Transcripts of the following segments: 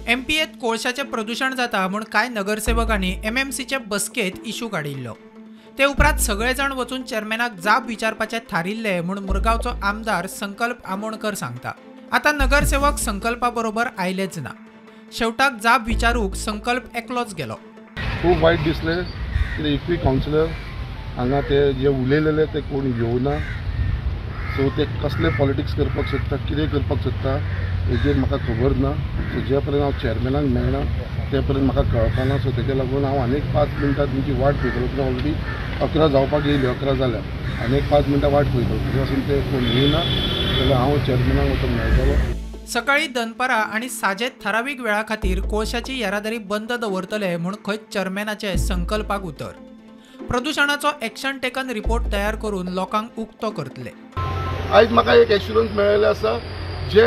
एमपीएत कोळशाचें प्रदूशण जाता म्हूण कांय नगरसेवकांनी एमएमसीचे बसकेंत इशू काडिल्लो. ते उपरांत सगळे जाण वचून चेअरमॅनाक जाप विचारपाचें थारिल्लें म्हूण मुरगांवचो आमदार संकल्प आमोणकर सांगता. आतां नगरसेवक संकल्पा बरोबर आयलेच ना. शेवटाक जाप विचारूंक संकल्प एकलोच गेलो. खूब वायट दिसलें कित्याक एकूय कावन्सिलर हांगा ते जे उलयलेले ते कोण येवना. सो ते कसले पॉलिटिक्स करपाक सोदता, कितें करपाक सोदता हेजेर म्हाका खबर ना. सो जे पर्यंत हांव चेअरमॅनाक मेळना ते पर्यंत म्हाका कळपाना. सो तेका लागून हांव आनीक 5 मिनटां तुमची वाट पळयतलो. कित्याक ऑलरेडी 11 जावपाक येयली, 11 जाल्या, आनी एक 5 मिनटां वाट पळयतलो. थंय वचून ते कोण येयना जाल्यार हांव चेअरमॅनाक वचून मेळटलो. सकाळी दनपारां आनी साजे थारावीक वेळा खातीर कोळशाची येरादारी बंद दवरतले म्हूण खंय चेअरमॅनाचे संकल्पाक उतर. प्रदुशणाचो एक्शन टेकन रिपोर्ट तयार करून लोकांक उक्तो करतले. आयज म्हाका एक एश्युरन्स मेळिल्लें आसा, जे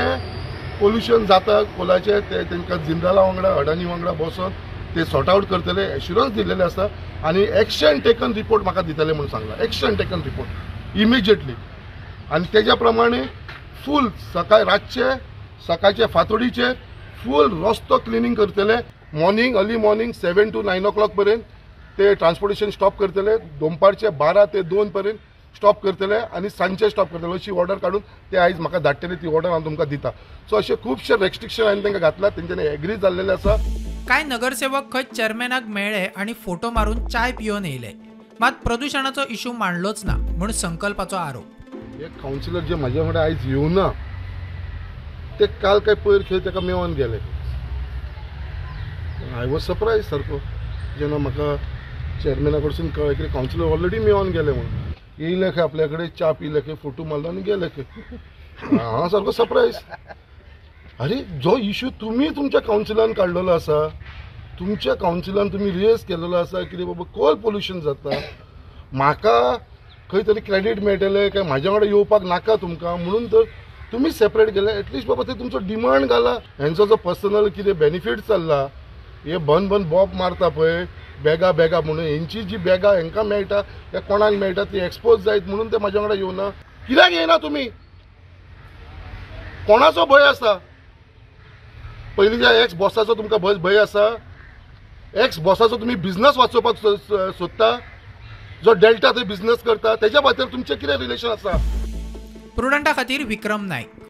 पोल्युशन जाता कोलाचें ते तांकां जिंदाला वांगडा अडानी वांगडा बसोन ते सॉर्ट आवट करतले एश्युरन्स दिल्लेले आसा. आनी एक्शन टेकन रिपोर्ट म्हाका दितले म्हणून सांगला. Action taken report immediately. आनी तेज्या प्रमाणे फूल सकाळ रातचे सकाळचे फांतोडीचे फूल रस्तो क्लिनींग करतले. Morning early morning 7 to 9 o'clock पर्यंत ते ट्रान्सपोर्टेशन स्टॉप करतले. दनपारचे 12 ते 2 पर्यंत स्टॉप करतले आनी सांजचे स्टॉप करतले अशी ऑर्डर काडून ते आयज म्हाका धाडटले. ती ऑर्डर हांव तुमकां दिता. सो अशे खुबशे रेस्ट्रिक्शन हांवें तांकां घातला, तेंच्यांनी एग्री जाल्लेले आसा. कांय नगरसेवक खंय चेअरमॅनाक मेळ्ळे आनी फोटो मारून चाय पिवन येयले, मात प्रदुशणाचो इशू मांडलोच ना म्हूण संकल्पाचो आरोप. हे कावन्सिलर जे म्हाज्या वांगडा आयज येवना ते काल काय पयर खेळ ताका मेळोन गेले. I was surprise सारको जेन्ना म्हाका चेअरमॅना कडसून कळ्ळें की कावन्सिलर ऑलरेडी मेळोन गेले म्हणून. येयले खंय आपल्या कडेन च्या पिले खंय, फोटो मारलो आनी गेले खंय. हांव सारको सरप्रायज. अरे जो इशू तुमी तुमच्या कावन्सिलान काडलेलो आसा, तुमच्या कावन्सिलान तुमी रेज केलेलो आसा कितें बाबा कोल पोल्युशन जाता, म्हाका खंय तरी क्रेडीट मेळटलें काय म्हाज्या वांगडा येवपाक नाका तुमकां म्हणून तर तुमी सेपरेट गेले. एटलिस्ट बाबा ते तुमचो डिमांड घाला. हेंचो जो पर्सनल कितें बेनिफीट चल्ला, हे बन बन बॉब मारता पळय बॅगा बॅगा म्हणून, हेंची जी बॅगां हेंकां मेळटा या कोणाक मेळटा ती एक्सपोज जायत म्हणून ते म्हाज्या वांगडा येवना. कित्याक येयना तुमी? कोणाचो भंय आसा? पयलींच्या एक्स बॉसाचो तुमकां भंय आसा? एक्स बॉसाचो तुमी बिजनस वाचोवपाक सोदता? जो डेल्टा थंय बिजनस करता तेज्या खातीर तुमचें कितें रिलेशन आसा? प्रुडंटा खातीर विक्रम नायक.